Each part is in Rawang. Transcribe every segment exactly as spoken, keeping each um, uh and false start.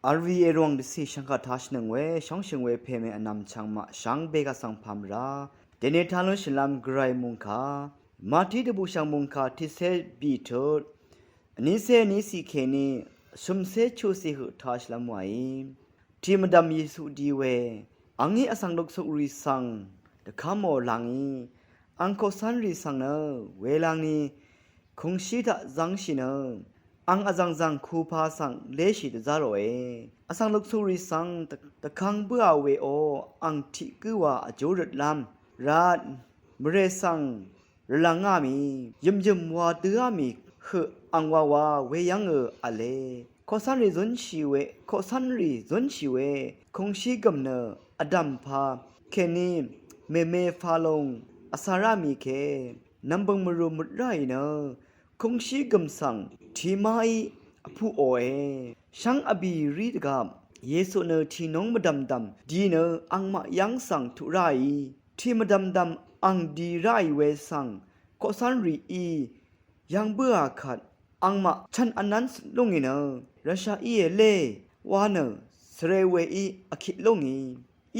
Arwi erong dvsi shvngkà tashìnøng we shóngshøng we peme vnvm chvngmaq shvngbe kà svng pamra dene talun shvlam gvray mungkà Mati dvbùshv̀ng mungkà tiqsé bìtut vnísé vnísiq kèní shø̀msé chuqsiq høq tashìlv́m wàí. Tì mvdv̀m Yesu di we, àngí vsvng luksukrì svng dvkv́mò lvngí, àng koqcv́nrì svng nø welvngni kùngshí taq zv́ngshì nø àng vzv̀ngzv̀ng kupa svng léshì dvzá ròe. Vsvng luksukrì svng dvkvng bǿà weò, àng tiq gǿwa vjúrøtlv́m rvt mvrè svng rvlvngá mì, yø̀myø̀m wa døá mì høq àng wawa weyv́ngø v̄le. Koqcv́nrì zúnshì we, koqcv́nrì zúnshì we kùngshí gø̀m nø vdv̀mpā kèní mème falung vcārá mì ke nv̀mbø̀ng mvrù møt ráì nø kùngshí gø̀m svng timáí vpuqòe. Shv́ng vbì rí dvgvp Yesu nø tìnúng mvdv̀mdv̀m di nø àngmaq yv́ng svng tuq ráì. Tì mvdv̀mdv̀m àng di ráì we svng koqcv́nrìí yv́ng bǿà kvt àngmaq chv̀n vnv́n cøt lúngì nø rvsha íe lé wa nø svre weí vkiq lúngì.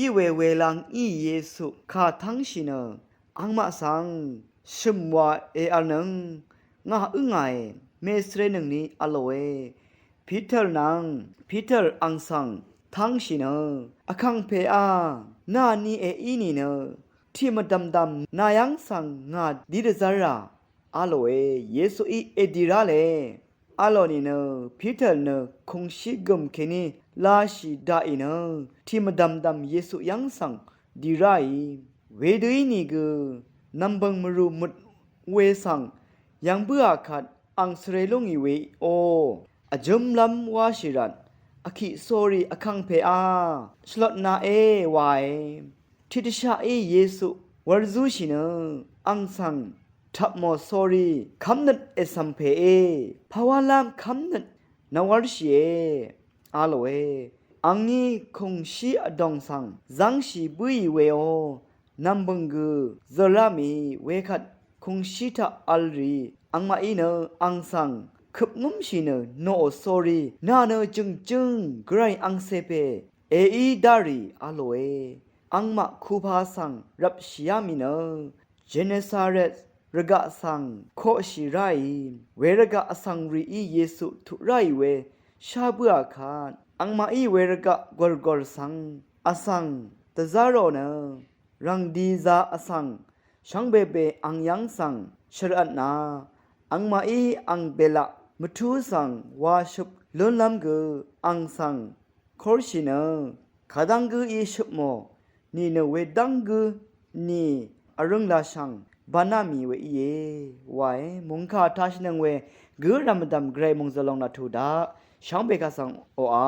Iwe welvng í Yesu kà tv́ngshì nø àngmaq svng shø̀m wa èvlnøng ngà ǿngàe, mèsvrenøngni v̄lòe. Piter nvng Piter àng svng tv́ngshì nø, Vkàngpèá, nàni èí nìnø tì mvdv̀mdv̀m nà yv́ng svng ngà dí dvzv́rà? V̄lòe. Yesuí èdì rá le. V̄lò nìnø Piter nø kùngshí gø̀m kèní lashì daqì nø tì mvdv̀mdv̀m Yesu yv́ng svng dì ráì. Wedø ínìgø nv̀mbø̀ng mvrù møt we svng yv́ng bǿà kvt àng svre lúngì weò, vjǿmlv́m wáshì rvt vkiq sórí, Vkàngpèá, shvlotnaqé wae. Tiqdvshaqí Yesu wur zúshì nø àng svng tvpmò sórí kv́mnøt ècv̀m pèé, pàwálv́m kv́mnøt nvwv́rshìe, v̄lòe. Àngí kùngshí vdòng svng zv́ngshì bǿì weò, nv̀mbø̀ng gø zø̀rá mì wekvt kùngshí taq v̄l rì àngmaqí nø àng svng køp ngǿmshì nø noqò sórí, nà nø jø̀ngjǿng gvray àngcè pè èí dárì, v̄lòe. Àngmaq kupa svng rvpshìá mì nø Genesaret rvgaq svng koqshì ráì. Wervgaq vsvng rìí Yesu tuq ráì we shá bǿà kvt àngmaqí wervgaq gòrgòr svng vsvng dvzá rò nø rv̀ngdi zā vsvng shvngbepe àng yv́ng svng shø̀rvtna, àngmaqí àng bèlaq mvtú svng washøp lúnlv́m gø àng svng kórshì nø, kadv́ng gǿí shøpmò nìnø wedv́ng gǿ nì vrø̀ng lashv̀ng bvná mì we íe wae. Mungkà tashìnøng we gǿ rv̀m mvdv̀m gvray mòngzø̀l lòng laq tuq daq shvngbe kaq svng oqà.